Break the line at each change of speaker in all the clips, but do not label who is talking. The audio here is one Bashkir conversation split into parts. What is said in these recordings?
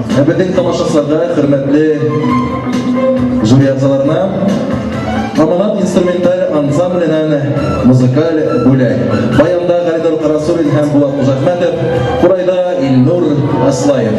Ә беҙҙең тамашасыларға, хөрмәтле жюри ағзаларына Аманат инструменталь ансамбленән музыкаль бүләк. Баянда Ғәлинур Ҡарасурин һәм Булат Ҡужәхмәтов, ҡурайҙа Илнур Аслаев.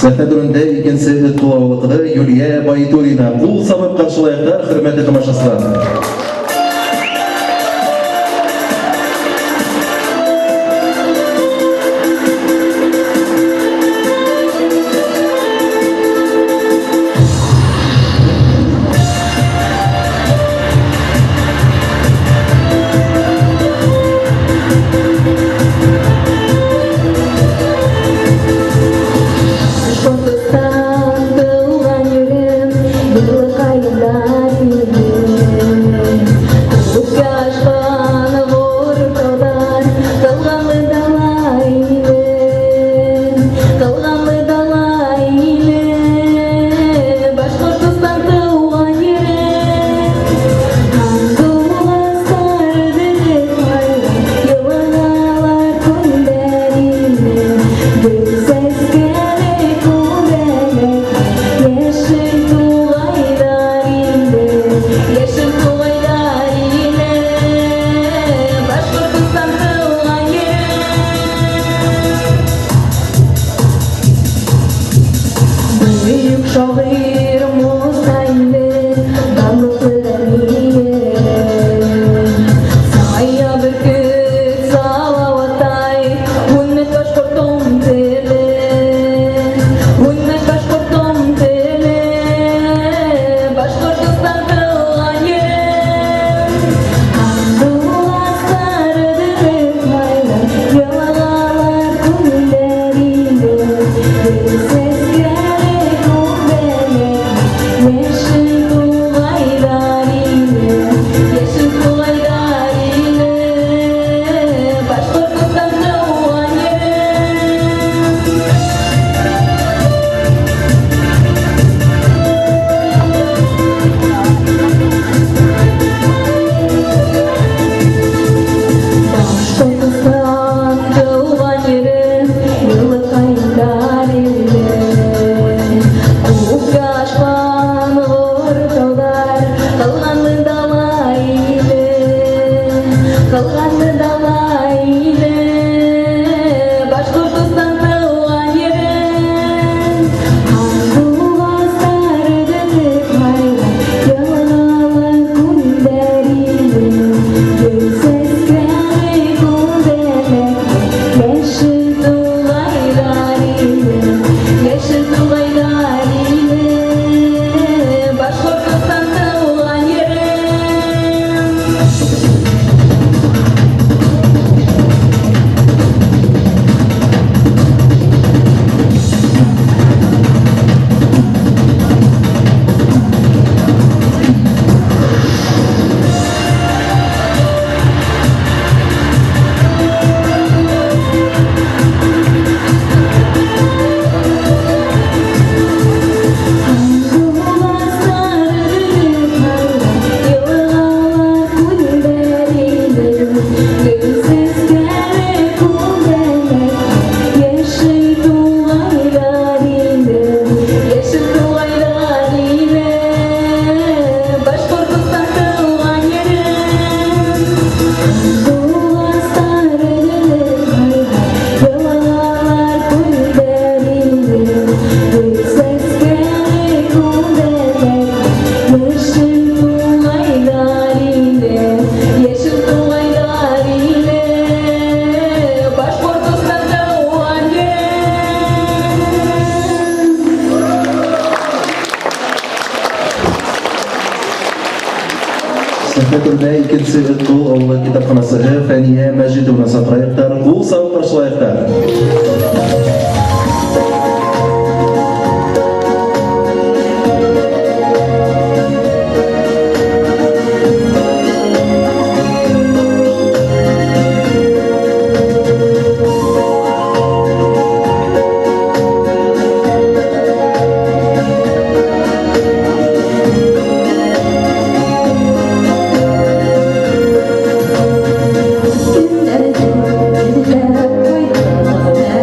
Сәхнә түрендә икенсе Эткол авылы кызы Юлия Байтурина. Кул сабып каршылаек, хөрмәтле тамашачылар.
Башҡортостан тыуған ерем, йылҡайҙар илем. Күккә ашҡан ғорур тауҙар, талғанлы дала илем, талғанлы дала илем. Башҡортостан тыуған ерем. Һандуғастар дөрләп һайрай, йылғалар, күлдәр илем. Гөл сәскәле күбәләк, йәшел туғайҙар илем, йәшел туғайҙар илем. Башҡортостан тыуған ерем. Бөйөк шағир Муса иле, данлыҡлы Рәмием. Сая бөркөт Салауаттай, һүнмәҫ башҡортом теле, һүнмәҫ башҡортом теле. Башҡортостан тыуған ерем. Һандуғастар дөрләп һайрай, йылғалар, күлдәр илем. Гөл сәскәле күбәләк, йәшел туғайҙар илем, йәшел туғайҙар илем. Башҡортостан тыуған ерем. Башҡортостан тыуған ерем, йылҡайҙар илем. Күккә ашҡан ғорур тауҙар, талғанлы дала илем, талғанлы дала илем. Башҡортостан тыуған ерем. Һандуғастар дөрләп һайрай, йылғалар, күлдәр илем. Гөл сәскәле күбәләк, йәшел туғайҙар илем, йәшел туғайҙар илем. Башҡортостан тыуған ерем. Һандуғастар дөрләп һайрай, йылғалар, күлдәр илем. Гөл сәскәле күбәләк, йәшел туғайҙар илем, йәшел туғайҙар илем. Башҡортостан тыуған ерем. Һандуғастар дөрләп һайрай, йылғалар, күлдәр илем. Гөл сәскәле күбәләк, йәшел туғайҙар илем, йәшел туғайҙар илем. Башҡортостан тыуған ерем.
Сәхнә түренә икенсе Эткол авылы китапханасы Фәния Мәҗитовна саҡырайыҡ. Кул сабып каршылайыҡ.
Көннәр эҙләп ҡайтам.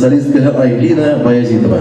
солисткаһы Айлина Баязитова.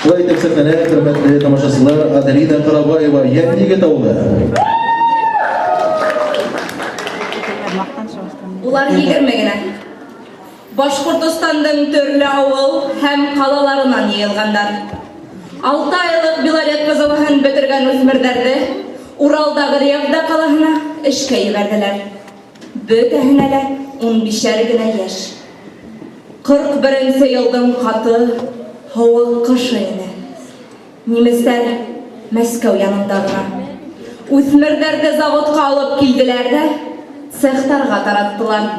Шулай итеп сәхнәдә хөрмәтле тамашачылар Аделина Караваева Йәмлеге авылы.
Улар 20 генә. Башҡортостандың төрлө ауыл һәм ҡалаларынан йыйылғандар. Алты айлыҡ Белоретка заводын бөтөргән үҫмерҙәрҙе Уралдағы Ревда ҡалаһына эшкә ебәрҙеләр. Бөтәһенә лә 15-әр генә йәш. 41-нсе йылдың ҡаты һыуыҡ ҡышы ине. Немецтар Мәскәү янында ғына. Үҫмерҙәрҙе заводҡа алып килделәр ҙә цехтарға тараттылар.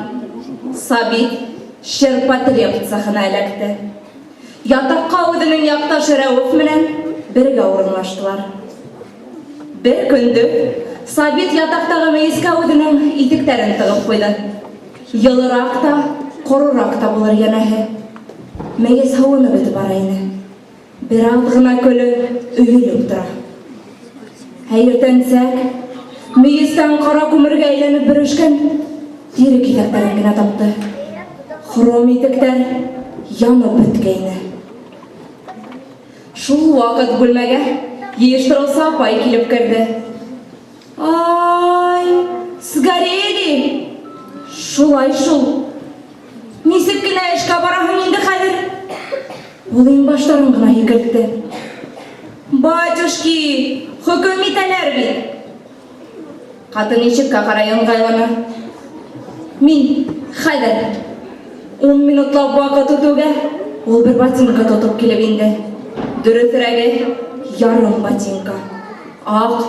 Сабит ширпотреб цехына эләкте. Ятаҡҡа үҙенең яҡташы Рәүеф менән бергә урынлаштылар. Бер көндө Сабит ятаҡтағы мейескә үҙенең итектәрен тығып ҡуйҙы. Йылыраҡ та, ҡорораҡ та булыр йәнәһе. Мейес һыуынып бөтөп бара ине. Бер аҙ ғына көлө өйөлөп тора. Ә иртәнсәк мейестән ҡара күмергә әйләнеп бөрөшкән тире киҫәктәрен генә тапты. Хром итектәр янып бөткәйне. Шул ваҡыт бүлмәгә йыйыштырыусы апай килеп керҙе. Ай, сгорели! Шулай шул. Нисек кенә эшкә бараһың инде хәҙер? Ул иңбаштарын ғына һикертте. Батюшки, хөкөм итәләр бит. Ҡатын ишеккә ҡарай ыңғайлана. Мин хәҙер. 10 минутлап ваҡыт үтеүгә ул бер ботинка тотоп килеп инде. Дөрөҫөрәге, ярым ботинка. Ак,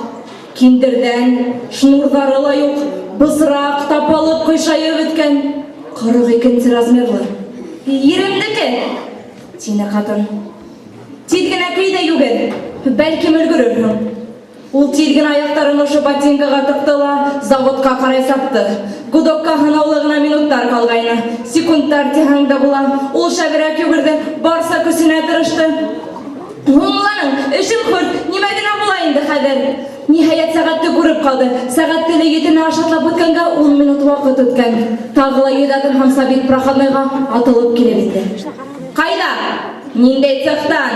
киндерҙән, шнурҙары ла юҡ, бысраҡ, тапалып, ҡыйшайып бөткән. 42-нсе размерлы. Иремдеке, тине ҡатын. Тиҙ генә кей ҙә йүгер, бәлкем өлгөрөрһөң. Ул тиҙ генә аяҡтарын ошо ботинкаға тыҡты ла заводҡа ҡарай сапты. Гудокка һанаулы ғына минуттар ҡалғайны. Секундтар тиһәң дә була. Ул шәберәк йүгерҙе, барса көсөнә тырышты. Һуңланың, эшем хөрт, нимә генә була инде хәҙер? Ниһайәт, сәғәтте күреп ҡалды. Сәғәт теле етене ашатлап үткәнгә 10 минут ваҡыт үткән. Тағы ла 100 аҙым һәм Сабит проходнойға атылып килеп инде. Ҡайҙа? Ниндәй цехтан?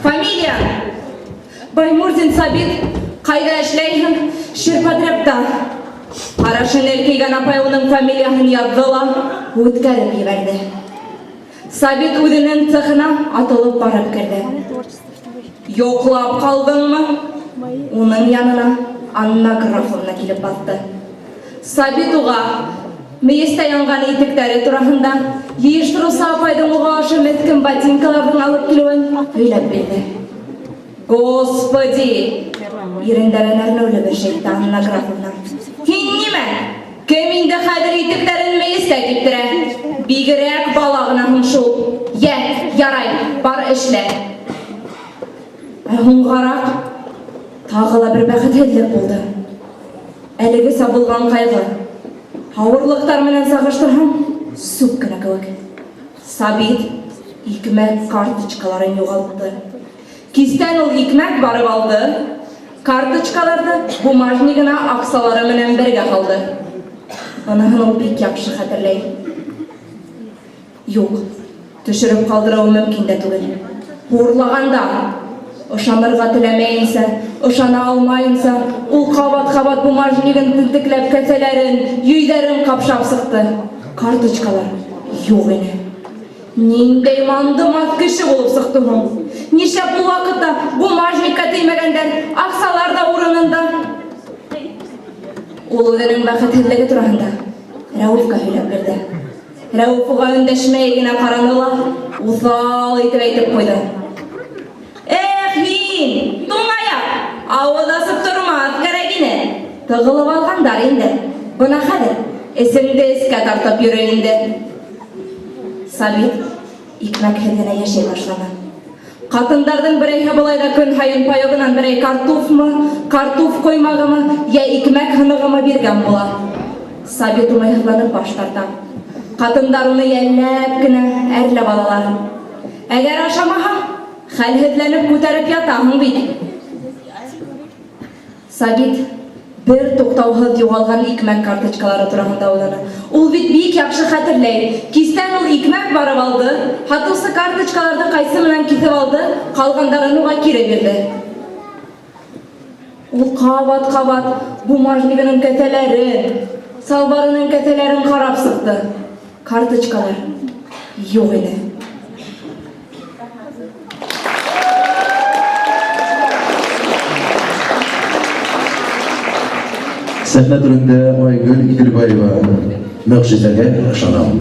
Фамилияң? Баймурзин Сабит. Ҡайҙа эшләйһең? Ширпотребта. Ҡара шинель кейгән апай уның фамилияһын яҙҙы ла үткәреп ебәрҙе. Сабит үҙенең цехына атылып барып керҙе. Йоҡлап ҡалдыңмы? Уның янына Анна Графовна килеп баҫты. Сабит уға мейестә янған итектәре тураһында, йыйыштырыусы апайҙың уға ошо меҫкен ботинкаларҙың алып килеүен һөйләп бирҙе. Господи! Ирендәрен әрнеүле бер әйтте Анна Графовна. Һин нимә? Кем инде хәҙер итектәрен мейестә киптерә? Бигерәк бала ғынаһың шул. Йә, ярай, бар эшлә. Ә һуңғараҡ тағы ла бер бәхетһеҙлек булды. Әлеге сабылған ҡайғы ауырлыҡтар менән сағыштырһаң, сүп кенә кеүек. Сабит икмәк карточкаларын юғалтты. Кистән ул икмәк барып алды, карточкаларҙы бумажнигына аҡсалары менән бергә һалды. Быныһын ул бик яҡшы хәтерләй. Юҡ, төшөрөп ҡалдырыуы мөмкин дә түгел. Урлағанда ышанырға теләмәйенсә, ышана алмайынса, ул ҡабат-ҡабат бумажнигын тентекләп кеҫәләрен, йөйҙәрен ҡапшап сыҡты. Карточкалар юҡ ине. Ниндәй мандымаҫ кеше булып сыҡты һуң? Нишләп ул ваҡытта бумажникка теймәгәндәр, аҡсалар ҙа урынында? Ул үҙенең бәхетһеҙлеге тураһында Рәүефкә һөйләп бирҙе. Рәүеф уға өндәшмәй генә ҡараны ла, уҫал итеп әйтеп ҡуйҙы. Эх, һин, туңаяҡ, ауыҙ асып тормаҫ кәрәк ине. Тығылып алғандар инде. Бына хәҙер эсеңде эскә тартып йөрө инде. Сабит икмәкһеҙ генә йәшәй башланы. Ҡатындарҙың берәйһе былай ҙа көн һайын паёгынан берәй картуфмы, картуф ҡоймағымы, йә икмәк һынығымы биргән була. Сабит уңайһыҙланып баш тарта. Ҡатындар уны йәлләп кенә әрләп алалар. Әгәр ашамаһаң, хәлһеҙләнеп күтәреп ятаһың бит. Сабит бер туҡтауһыҙ юғалған икмәк карточкалары тураһында уйланы. Ул бит бик яҡшы хәтерләй. Кистән ул икмәк барып алды, һатыусы карточкаларҙы ҡайсы менән киҫеп алды, ҡалғандарын уға кире бирҙе. Ул ҡабат-ҡабат бумажнигының кеҫәләрен, салбарының кеҫәләрен ҡарап сыҡты. Карточкалар юҡ ине.
Сәхнә түрендә Айгөл Иделбаева. Мөгъҗизәгә ышанам.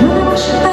Яна башладым.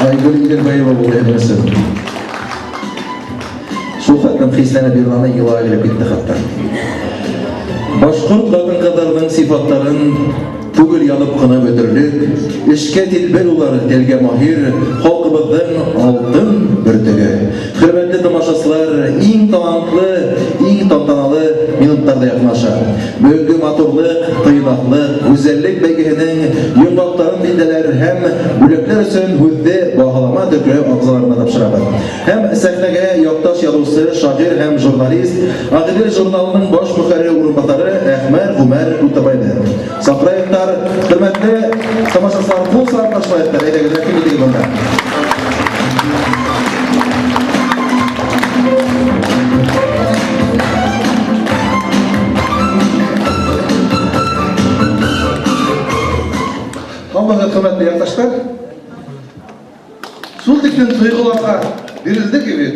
Айгөл Иделбаева булды һеҙҙең өсөн. Шул хәтлем хисләнеп йырланы, илағы килеп китте хатта. Башҡорт ҡатын-ҡыҙҙарының сифаттарын түгел яҙып ҡына бөтөрлөк, эшкә тилбер улар, телгә маһир, халҡыбыҙҙың алтын бөртөгө. Хөрмәтле тамашасылар, иң талантлы, иң тантаналы минуттар да яҡынлаша. Бөгөнгө матурлыҡ, тыйнаҡлыҡ, гүзәллек бәйгеһенең йомғаҡтарын билдәләр һәм бүләкләр өсөн һүҙҙе баһалама төркөмө ағзаларына тапшырабыҙ. Һәм сәхнәгә яҡташ яҙыусы, шағир һәм журналист, Ағиҙел журналының баш мөхәррире урынбаҫары Әхмәр Ғүмәр Үтәбайҙы саҡырайыҡтар. Хөрмәтле тамашасылар, ҡул сабып ҡаршылайыҡтар. Әйҙәгеҙ, рәхим итегеҙ бында.
Һаумыһығыҙ, хөрмәтле яҡташтар! Шул тиклем тойғоларға бирелдек бит.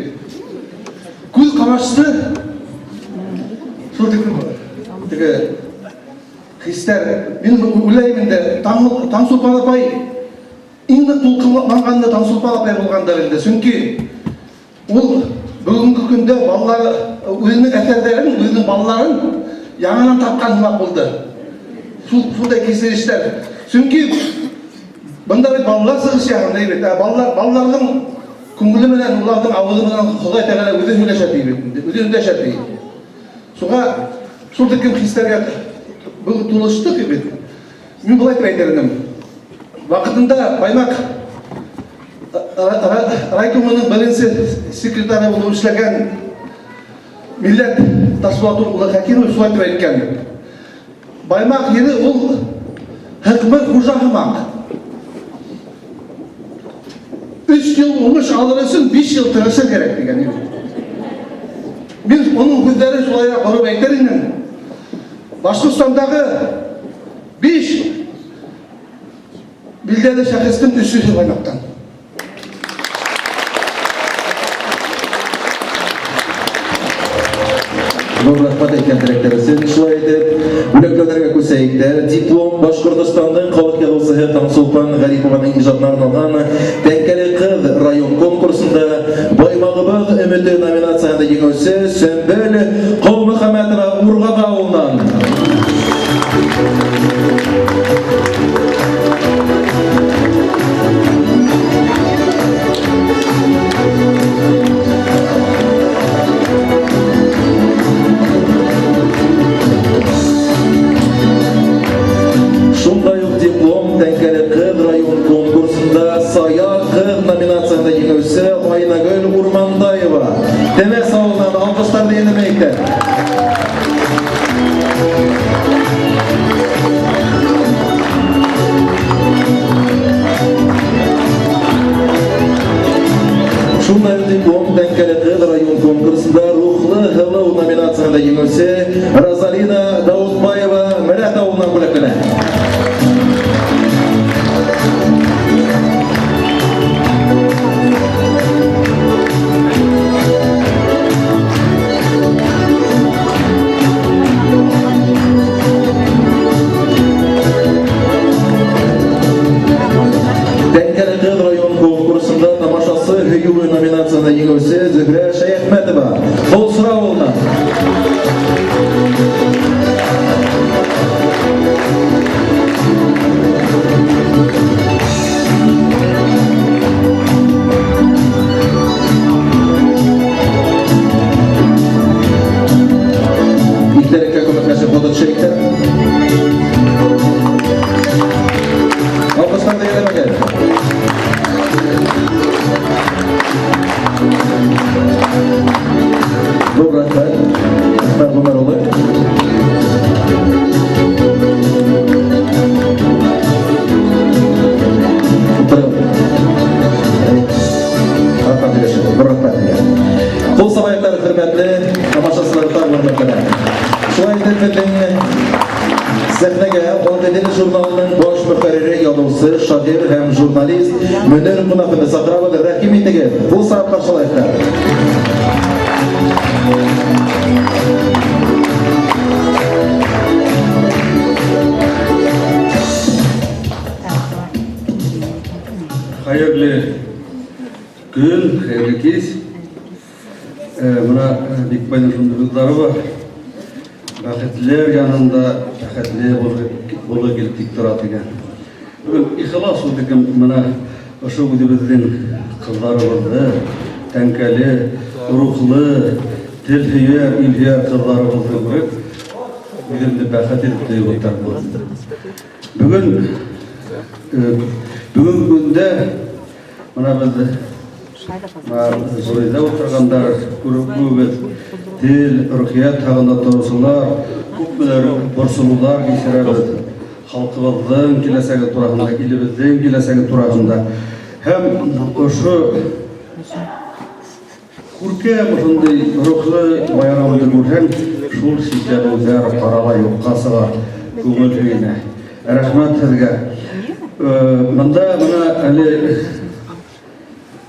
Күҙ ҡамашты. Шул тиклем теге хистәр. Мин уйлайым инде, Таңсулпан апай иң ныҡ тулҡынланғанда Таңсулпан апай булғандыр инде. Сөнки ул бөгөнгө көндә балалары үҙенең әҫәрҙәрен, үҙенең балаларын яңынан тапҡан һымаҡ булды. Шундай кисерештәр. Сөнки бында бит балалар сығыш яһаны бит. Ә балаларҙың күңеле менән, уларҙың ауыҙы менән Хоҙай Тәғәлә үҙе һөйләшә ти бит инде, үҙе өндәшә ти. Шуға шул тиклем хистәргә бөгөн тулыштыҡ бит. Мин былай тип әйтер инем. Ваҡытында Баймаҡ райкомының беренсе секретары булып эшләгән Милләт Ташбулат улы Хәкимов шулай тип әйткән. Баймаҡ ере ул һыҡмыр хужа һымаҡ. 3 йыл уңыш алыр өсөн 5 йыл тырышыр кәрәк тигән. Мин уның һүҙҙәрен шулайыраҡ бороп әйтер инем. Башҡортостандағы 5 билдәле шәхестең өсөһө Баймаҡтан.
Ҙур рәхмәт әйткән теләктәр өсөн. Шулай итеп, бүләкләүҙәргә күсәйек тә. Диплом Башҡортостандың халыҡ яҙыусыһы Таңсулпан Ғәрипованың ижадына арналған Тәңкәле ҡыҙ район конкурсында Баймағыбыҙ өмөтө номинацияһында еңеүсе Сөмбөл Ҡолмөхәмәтова Урғаҙы ауылынан. Шундай уҡ диплом Тәңкәле ҡыҙ район конкурсында Сая ҡыҙ номинацияһында еңеүсе Айнагөл Урмандаева. Темәс ауылынан алҡыштарҙы йәнемәйек тә. Шундай уҡ диплом Тәңкәле ҡыҙ район конкурсында Рухлы һылыу номинацияһында еңеүсе Розалина Даутбаева Мөрәт ауылынан бүләкләнә. Тәңкәле ҡыҙ район конкурсында Тамашасы һөйөүе номинацияһында еңеүсе Зөһрә Шәйәхмәтова Ҡолсора ауылынан. Иҫтәлеккә күмәкләшеп фото төшәйек тә. Алҡыштарҙы йәлләмәгеҙ. Ҙур рәхмәт, Әхмәт Ғүмәр улы. Ултырығыҙ. Рәхмәт һөйләшеп, ҙур рәхмәт һеҙгә. Ҡул сабайыҡтар, хөрмәтле тамашасылар, тағы хөрмәтләнә. Шулай итеп, беҙҙең сәхнәгә Ағиҙел журналының баш мөхәррире, яҙыусы, шағир һәм журналист Мөнир Ҡунаҡовны саҡырабыҙ. Рәхим итегеҙ, ҡул сабып ҡаршылайыҡтар.
Хәйерле Көн, хәйерле кис. Мына Бикбайның шундый юллары бар. Бәхетлеләр янында бәхетле булгы килеп тик тора дигән. Бүген ихлас ул дигән менә ошо үзебезнең кызларыбызны, тәңкәле, рухлы, тел һөяр, ил һөяр кызларыбызны күреп, үземне бәхет итеп тоеп утырам. Бүген бүгенге көндә менә без жюрида утыргандар күбебез тел, рухият хакында торучылар, күпмеләр борчылулар кичерәбез. Халкыбызның киләчәге турасында, илебезнең киләчәге турасында. Һәм ошо Күркәм шундый рухлы байрамны күрһәң, шул шикләнүләр карала юкка чыга, күңел сөенә. Рәхмәт сезгә. Монда менә әле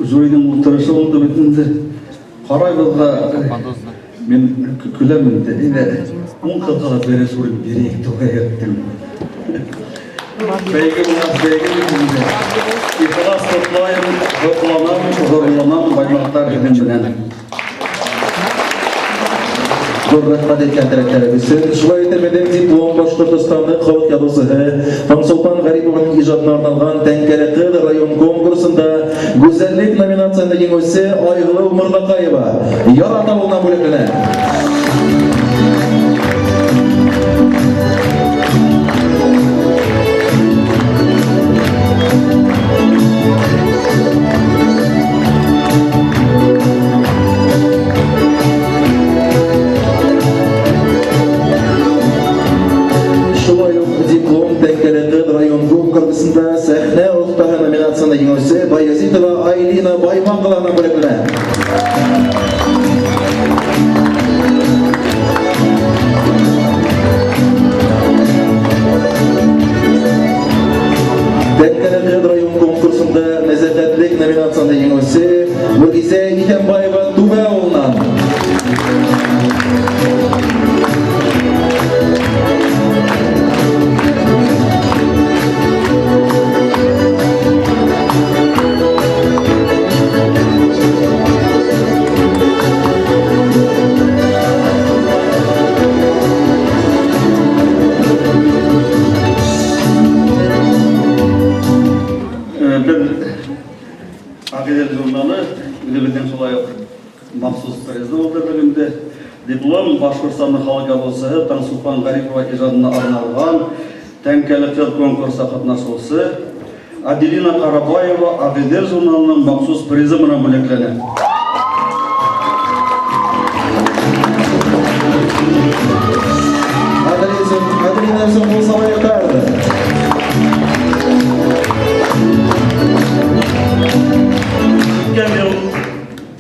жюриның утырышы булды бит инде. Карайбыз да, мин көләм инде. Инде ун кызга да беренче урын бирик түгел дим. Бәйге булган бәйге бит инде. Ихлас котлыйм, котланам, горурланам Баймактар безнең белән.
Зур рәхмәт әйткән теләкләрегез өчен. Шулай итеп, безнең диплом Башкортостанның халык язучысы Таңсулпан Гарипованың иҗатына арналган Тәңкәле кыз район конкурсында Гүзәллек номинациясендә җиңүче Айгылу Мордакаева Ярат авылына бүләкләнә. Шулай ук диплом Тәңкәле кыз район конкурсында сәхнә остаһы номинациясендә җиңүче Баязитова Айлина Баймакованы бүләкләнә. Тәңкәле район конкурсында нәзакәтлек номинациясендә җиңүче Нургизә Итәмбаева Түбә авылыннан.
Бер Агыйдел журналы үзебезнең шулай ук махсус призы булдырдык инде. Диплом Башкортстанның халык язучысы Таңсулпан Гарипова иҗатына арналган Тәңкәле кыз конкурсы катнашучысы Аделина Карабаева Агыйдел журналының махсус призы белән бүләкләнә.
Аделина өчен кул сабайыктар.
Үткән ел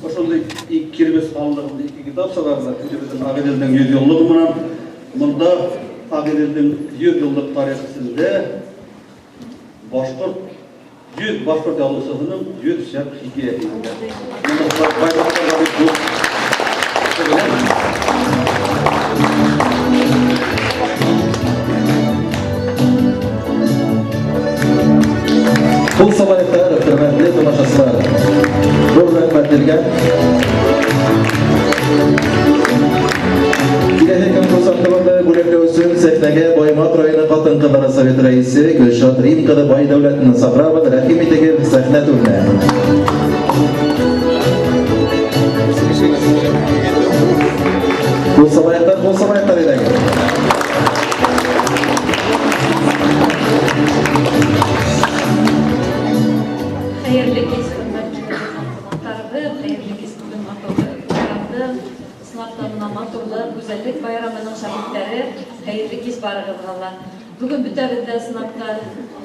ошондой кирбес калыңдыгында ике китап чыгардык. Үзебезнең Агыйделнең 100 еллыгы менән. Монда Агыйделнең 100 еллык тарихы эчендә башкорт 100 башкорт язучысының 100 шәп хикәяте ингән. Монда байтактарга бик зур
Кул сабайыктар, хөрмәтле тамашачылар. Зур рәхмәт сезгә. Киләсе конкурсантларны бүләкләү өчен сәхнәгә Баймак районы хатын-кызлары советы рәисе Гөлшат Рим кызы Байдәүләтованы чакырабыз. Рәхим итегез сәхнә түренә. Кул сабайыктар, кул сабайыктар әйдәгез.
Хәерле кич, хөрмәтле кунакларыбыз, хәерле кич бүген матур байрамның, ысынлап та менә матурлык, гүзәллек байрамының шаһитләре, хәерле кич барыгызга ла. Бүген бөтәбез дә ысынлап та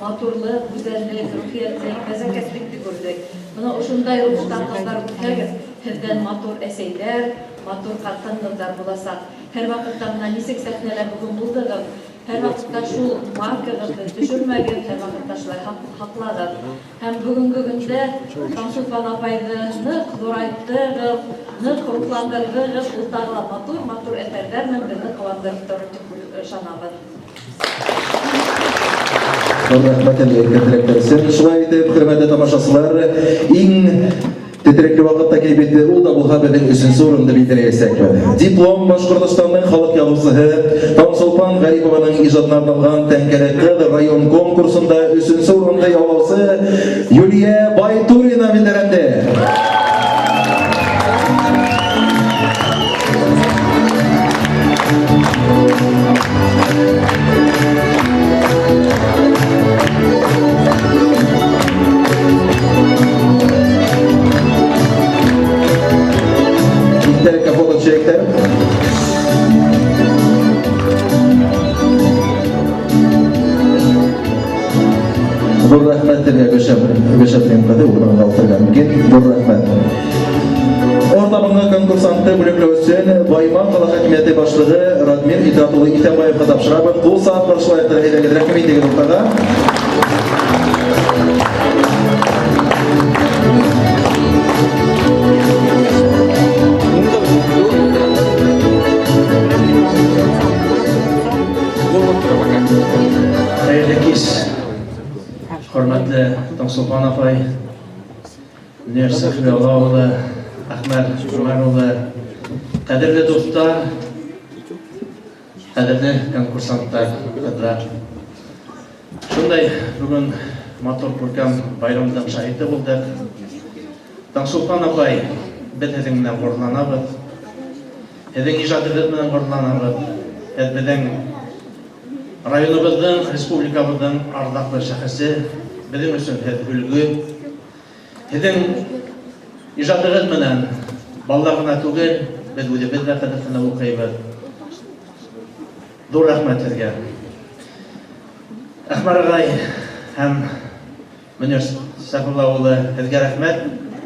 матурлык, гүзәллек, рухиятлек, нәзакәтлекне күрдек. Менә ошындай рухта кызлар үссәгез, һездән матур әсәйләр, матур хатын-кызлар булачак. Һәрвакытта менә ничек сәхнәдә бүген булдыгыз, һәрвакытта шул маркагызны төшермәгез, һәрвакытта шулай һаклагыз. Һәм бүгенге көндә Таңчулпан апайны нык зурайттыгыз, нык рухландырдыгыз, ул тагы да матур-матур әсәрләр белән безне куандырып торыр дип ышанабыз.
Зур рәхмәт әйткән теләктән. Шулай итеп, хөрмәтле тамашачылар, иң Тетрәкле вакытта килеп җитте, ул да булһа безнең өченче урынны билгеләячәкбез. Диплом Башкортостанның халык язучысы Таңсолпан Гарипованың иҗатына арналган Тәңкәле кыз район конкурсында өченче урынны яулаучы Юлия Байтурина билгеләнде. Истәлеккә фото төшерәктер. Зур рәхмәт сезгә, Гөлшат, Гөлшат кызы, урыныгызга утырырга мөмкин. Зур рәхмәт. Уртабыңгы конкурсантны бүләкләү өчен Баймак кала хакимияте башлыгы Радмир Итат улы Итәмбаевка тапшырабыз. Кул саап каршылаектыр, әйдәгез, рәхим итегез уртага.
Хәерле кич, хөрмәтле Таңсулпан апай, Мөнир Сәхибулла улы, Әхмәт Гомәр улы, кадерле дуслар, кадерле конкурсантлар, кызлар. Шундай бүген матур күркәм байрамның шаһиты булдык. Таңсулпан апай, без һезнең белән горурланабыз. Һезнең иҗатыгыз белән горурланабыз. Һез безнең Районыбызның, республикабызның ардаклы шәхесе, безнең өчен һез өлге. Һезнең иҗатыгыз белән балалар гына түгел, без үзебез дә кызыксынып укыйбыз. Зур рәхмәт сезгә. Әхмәр агай һәм Мөнир Сәфулла улы, һезгә рәхмәт.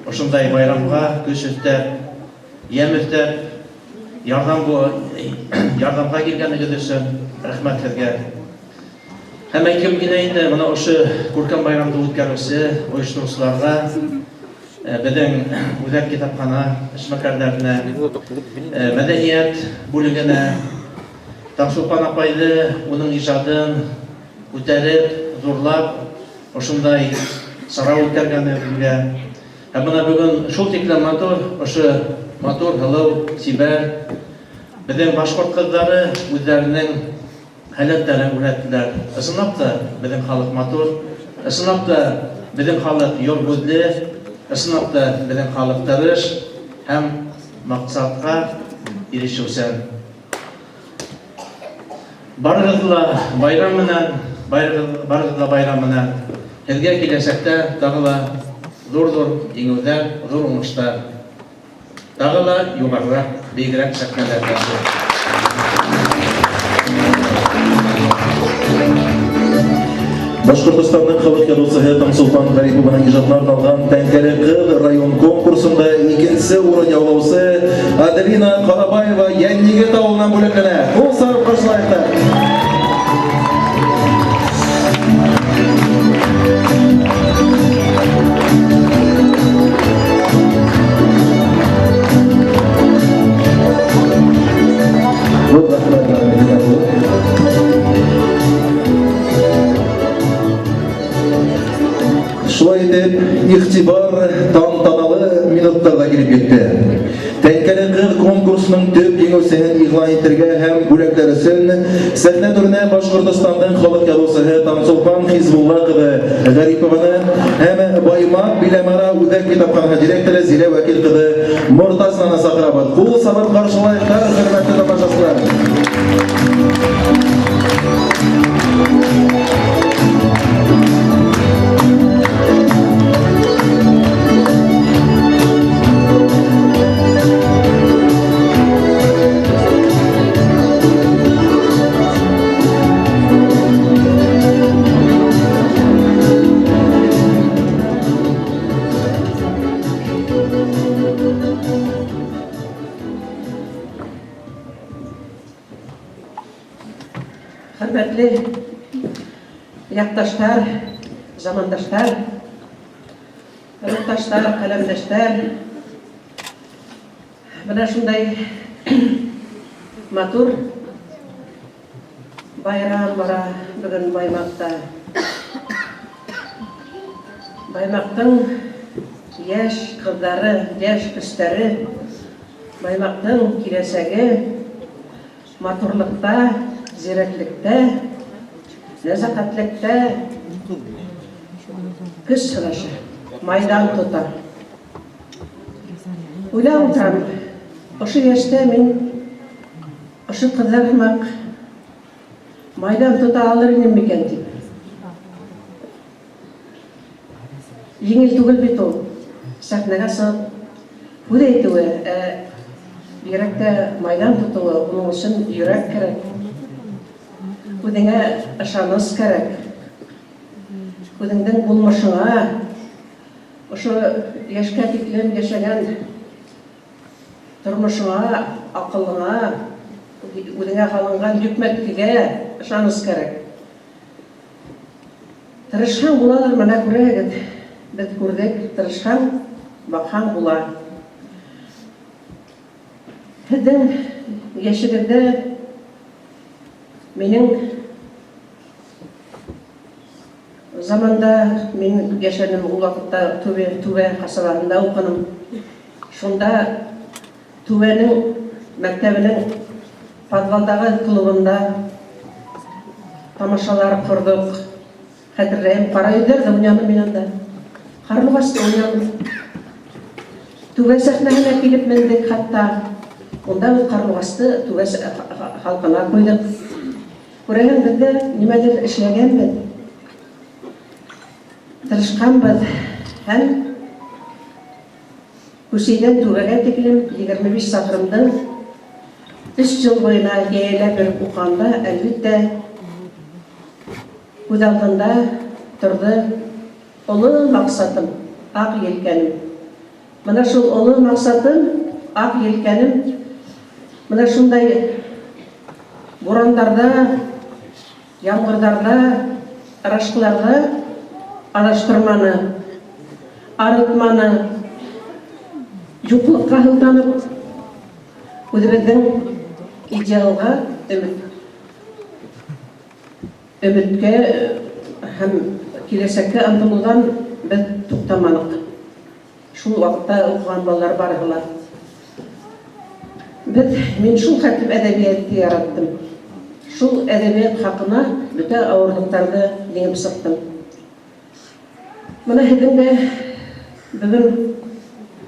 Ошындай байрамга көч өстәп, ямь өстәп, ярдәм бу ярдәмгә килгәнегез өчен рәхмәт һезгә. Һәм әйткем килә инде, моны ошо күркәм байрамды үткәрүче оештыручыларга, безнең үзәк китапхана эшмәкәрләренә, мәдәният бүлегенә, Таңсулпан апайды, уның иҗатын күтәреп, зурлап, ошындай чара үткәргәнегезгә. Һәм менә бүген шул тиклем матур, ошо матур, һылыу, сибәр безнең башкорт кызлары үзләренең халәтләрен күрсәттеләр. Ысынлап та безнең халык матур, ысынлап та безнең халык йор күзле, ысынлап та безнең халык тырыш һәм максатка ирешүчән. Барыгызны да байрам белән, барыгызны да байрам белән. Һеҙгә киләсәктә тағы ла ҙур-ҙур еңеүҙәр, ҙур уңыштар. Тағы ла юғарыраҡ, бейегерәк сәхнәләрҙә.
Башкортостанның халык язучысы Таңсулпан Гарипованың иҗатына арналган Тәңкәле кыз район конкурсында икенче урын яулаучы Аделина Карабаева Йәннигет авылыннан бүләкләнә. Кул сарып каршылаек та. Шулай итеп, игътибар тантаналы минутларда килеп җитте. Тәңкәле кыз конкурсының төп җиңүчесен игълан итәргә һәм бүләкләр өчен сәхнә түренә Башкортостанның халык язучысы Таңсулпан Хизбулла кызы Гарипованы һәм Баймак Биләмара үзәк китапханәсе директоры Зилә Вәкил кызы Мортазинаны чакырабыз. Кул сабып каршылаек, хөрмәтле тамашачылар.
Хөрмәтле якташлар, замандашлар, рухташлар, каләмдәшләр, менә шундай матур байрам бара бүген Баймакта. Баймактың. Яшь кызлары, яшь көчләре, Баймакның киләчәге матурлыкта, зирәклектә, нәзакәтлектә көч сынаша, майдан тота. Уйлап утырам, ошо яшьтә мин ошо кызлар һымак майдан тота алыр идем микән дип. Җиңел түгел бит ул, сәхнәгә чыгып һүз әйтүе, ә бигрәк тә майдан тотуы, уның өчен йөрәк кирәк, үзеңә ышаныч кирәк, үзеңнең булмышыңа, ошо яшькә тиклем яшәгән тормышыңа, акылыңа, үзеңә һалынган йөкмәткегә ышаныч кирәк. Тырышһаң буладыр, менә күрәгез, без күрдек, тырышһаң, бакһаң була. Һеҙҙең йәшегеҙҙә минең заманда мин йәшәнем, ул ваҡытта Түбә, Түбә ҡасабаһында уҡыным. Шунда Түбәнең мәктәбенең подвалдагы клубында тамашалар кордык. Хәтерләйем, кара йөзләр дә уйнаным мин анда. Карлыгач та уйнаным. Түбә сәхнәһенә килеп мендек хәтта. Унда без карлыгачты түбә халкына куйдык. Күрәһең, без дә нимәдер эшләгәнбез. Тырышканбыз һәм Күсейдән түбәгә тиклем 25 чакрымның өч ел буена җәяләп йөреп укыганда, әлбиттә, күз алдында торды олы максатым, ак елкәнем. Менә шул олы максатым, ак елкәнем, менә шундай бурандарда, Яңгырдарда, ырашкыларда адаштырманы, арытманы, юклыкка һылтанып, үзебезнең идеалга өмет, өметкә һәм киләчәккә ынтылудан без туктамадык. Шул вакытта укыган балалар барыһы ла. Без, мин шул хәтлем әдәбиятты яраттым. Шул әдәбият хакына бөтә авырлыктарны җиңеп чыктым. Менә һезнең дә бүген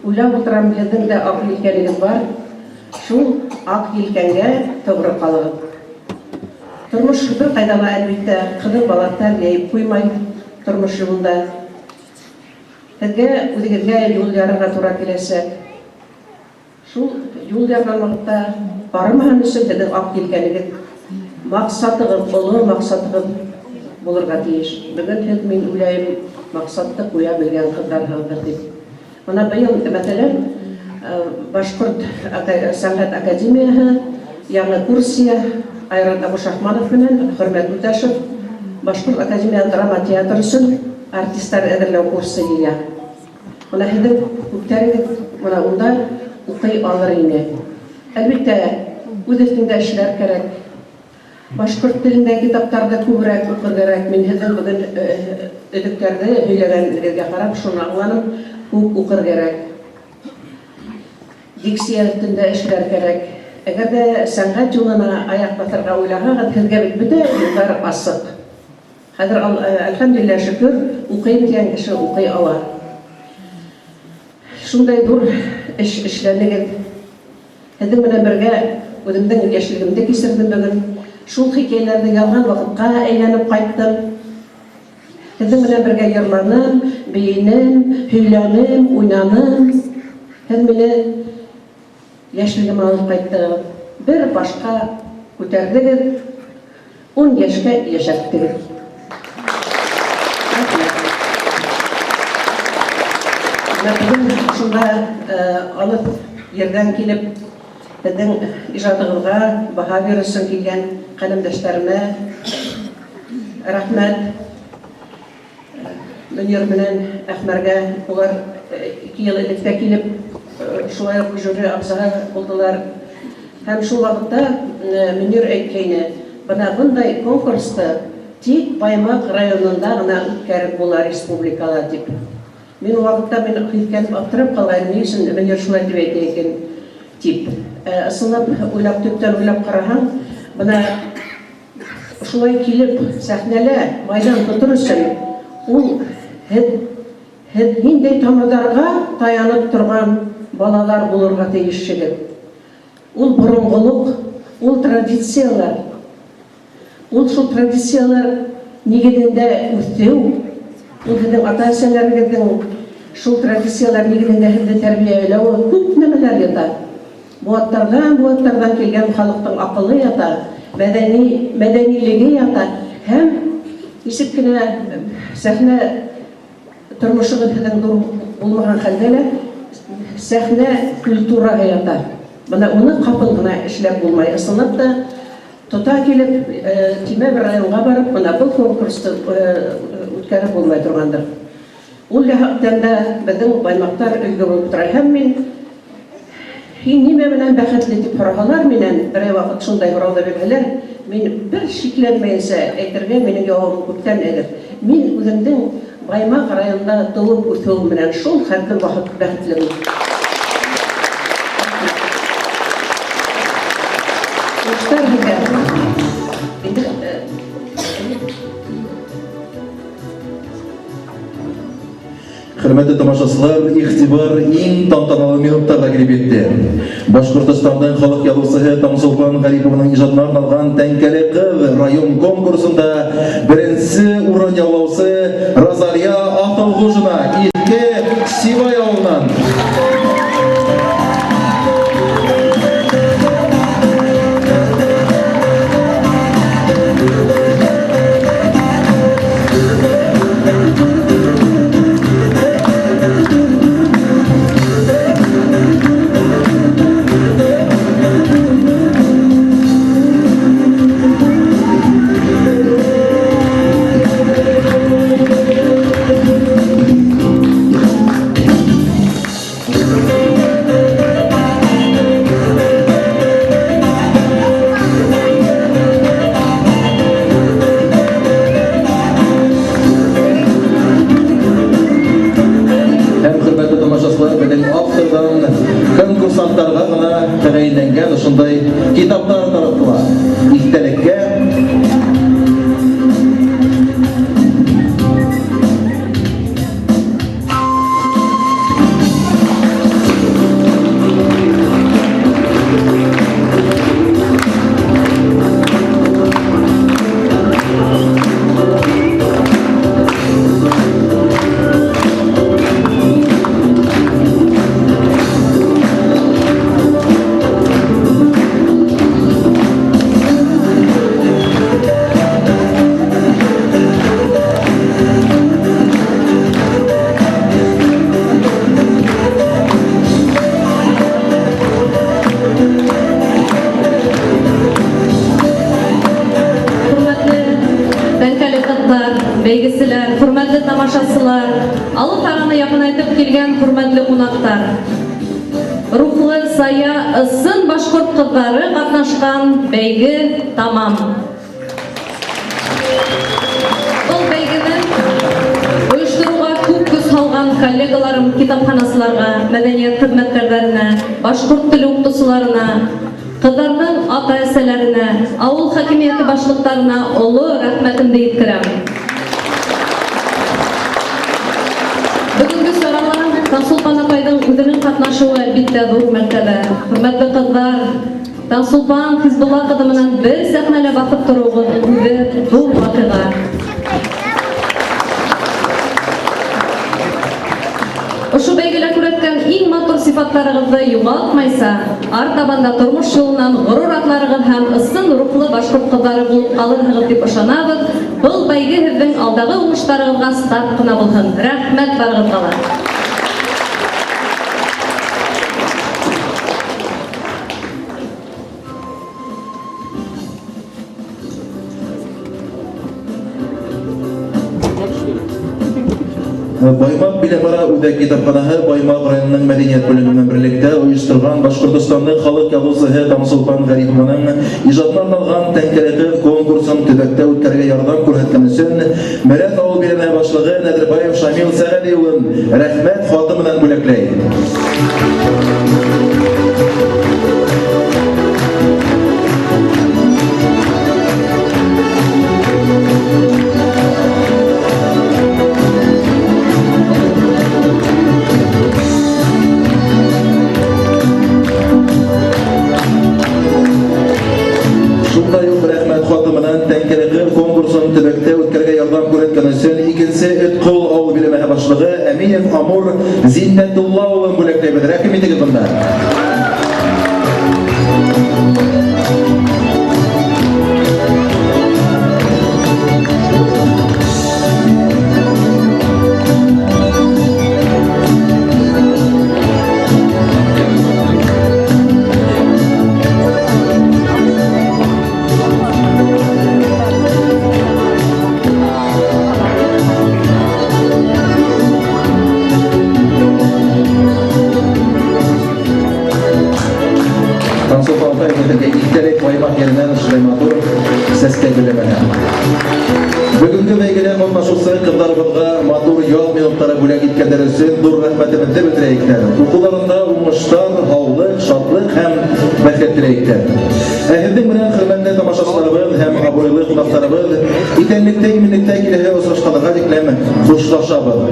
уйлап утырам, һезнең дә ак елкәнегез бар. Шул ак елкәнгә тугры калыгыз. Тормыш беркайда ла, әлбиттә, кызыл балаклар җәеп куймай тормыш юлында. Һеҙгә үҙегеҙгә юл ярырға тура киләсәк. Шул юл ярган ваҡытта арымаһын өсөн һеҙҙең аҡ елкәнегеҙ, маҡсатығыҙ, оло маҡсатығыҙ булырға тейеш. Бөгөн һеҙ, мин уйлайым, маҡсатты ҡуя белгән ҡыҙҙарһығыҙҙыр дип. Бына быйыл, мәҫәлән, Башҡорт сәнғәт академияһы яңы курсия Айрат Абушахманов менән Хөрмәт Үтәшев Башҡорт академия драма театры өсөн артистар әҙерләү курсы йыя. Бына һеҙҙең күптәрегеҙ бына унда уҡый алыр ине. Әлбиттә, үҙ өҫтөңдә эшләр кәрәк. Башҡорт телендә китаптарҙы күберәк уҡыр кәрәк. Мин һеҙҙең бөгөн өҙөктәрҙе һөйләгәнегеҙгә ҡарап шуны аңланым, күп уҡыр кәрәк. Дикция өҫтөндә эшләр кәрәк. Әгәр дә сәнгать юлына аяҡ баҫырға уйлаһағыҙ, һеҙгә бит бөтә юлдар асыҡ. Хәҙер, әлхәмдүлилләһ, шөкөр, уҡыйым тигән кеше уҡый ала. Шундай ҙур эш эшләнегеҙ. Һеҙҙең менән бергә үҙемдең йәшлегемде кисерҙем бөгөн. Шул хикәйәләрҙе яҙған ваҡытҡа әйләнеп ҡайттым. Һеҙҙең менән бергә йырланым, бейенем, һөйләнем, уйнаным. Һеҙ мине йәшлегемә алып ҡайттығыҙ. Бер башҡа күтәрҙегеҙ. Ун йәшкә йәшәрттегеҙ. Рәхмәт. Менә бөгөн шунда алыҫ ерҙән килеп, беҙҙең ижадығыҙға баһа бирер өсөн килгән ҡәләмдәштәремә рәхмәт. Мөнир менән Әхмәргә улар 2 ел элек тә килеп, шулай ук жюри ағзаһы булдылар. Һәм шул ваҡытта Мөнир әйткәйне, бына бындай конкурсты тик Баймаҡ районында ғына үткәреп була республикала дип. Мин ул вакытта мин һиҫкәнеп аптырап ҡалғайным, ни өсөн Мөнир шулай дип әйтә икән дип. Ә ысынлап уйлап, төптән уйлап караһаң, бына шулай килеп сәхнәлә майдан тотыр өчен ул һеҙ һеҙ ниндәй тамырҙарға таянып торған балалар булырға тейешһегеҙ. Ул боронғолоҡ, ул традицияләр. Ул шул традицияләр нигеҙендә үҫеү, ул һеҙҙең ата-әсәләрегеҙҙең шул традицияләр нигеҙендә һеҙҙе тәрбиәләүе, күп нәмәләр ята. Быуаттарҙан быуаттарҙан килгән халыҡтың аҡылы ята, мәҙәни мәҙәнилеге ята һәм нисек кенә сәхнә Тормошогоҙ һеҙҙең ҙур булмаған хәлдә лә сәхнә культураһы ята. Бына уны ҡапыл ғына эшләп булмай. Ысынлап та, тота килеп, тимә бер районға барып, бына был конкурсты үткәреп булмай торғандыр. Ул яһәттән дә беҙҙең баймаҡтар өлгө булып тора. Һәм мин Һин нимә менән бәхетле дип һораһалар минән, берәй вакыт шундай һорау да бирһәләр, мин бер шикләнмәенсә әйтергә минең яуабым күптән әҙер. Мин үземнең Баймак районында туып үсүем белән шул хәтле бәхетлемен. Уңышлар һеҙгә. Инде
Хөрмәтле тамашачылар, игътибар иң тантаналы минутларга килеп җитте. Башкортостанның халык язучысы Таңсулпан Гарипованың иҗатына арналган Тәңкәле кыз район конкурсында беренче урын яулаучы Розалия Асылгужина Иске Сибай авылыннан. Һәм хөрмәтле тамашачылар, безнең автордан конкурсантларга гына тәгаенләнгән шундай китаплар таратыла. Истәлеккә.
Хөрмәтле тәңкәле кызлар, бәйгеселәр, хөрмәтле тамашасылар, алып араны якынайтып килгән хөрмәтле кунактар. Рухлы, сая, ысын башкорт кызлары катнашкан бәйге тамам. Был бәйгене оештырыуға күп көс һалған коллегаларым, китапханасыларға, мәдәният хеҙмәткәрҙәренә, башҡорт теле уҡытыусыларына, ҡыҙҙарҙың ата-әсәләренә, ауыл хакимиәте башлыҡтарына оло рәхмәтемде еткерәм. Бөгөнгө сарала Таңсулпан апайҙың үҙенең ҡатнашыуы, әлбиттә, ҙур мәртәбә. Хөрмәтле ҡыҙҙар, Таңсулпан Хизбулла ҡыҙы менән бер сәхнәлә баҫып тороуығыҙ үҙе ҙур ваҡиға. Ошо бәйгелә күрһәткән иң матур сифатларығыҙҙы юғалтмайса, артабан да тормош юлынан горур атларығыҙ һәм ысын рухлы башҡорт ҡыҙҙары булып ҡалырһығыҙ дип ышанабыҙ. Был бәйге һеҙҙең алдағы уңыштарығыҙға старт ҡына булһын. Рәхмәт барығыҙға ла!
Баймак биләмәара үзәк китапханаһы Баймак районының мәдәният бүлеге белән берлектә оештырган Башкортостанның халык язучыһы Таңсулпан Гарипованың иҗатына арналган Тәңкәле кыз конкурсын төбәктә үткәрергә ярдәм күрһәткән өчен Мерәс авыл биләмә башлыгы Нәдербаев Шамил Сәгәди улын Рәхмәт хаты белән бүләкләй. Шундай ук рәхмәт хаты белән Тәңкәле кыр конкурсын төбәктә үткәрергә ярдәм күрсәткән өчен икенче Эткол авыл биләмәһе башлыгы Әминев Амур Зиннәтулла улын бүләкләйбез. Рәхим итегез монда. Тансу Алтай безгә истәлек Баймак ереннән шулай матур сәскә гөлләмәне. Бүгенге бәйгедә катнашучы кызларыбызга матур ял минутлары бүләк иткәннәре өчен зур рәхмәтебезне белдерәек. Укуларында уңышлар, һаулык, шатлык һәм бәхет теләек. Ә һеҙҙең менән хөрмәтле тамашасыларыбыҙ һәм абруйлы ҡунаҡтарыбыҙ, иҫәнлектә, именлектә киләһе осрашҡанға тиклем хушлашабыҙ.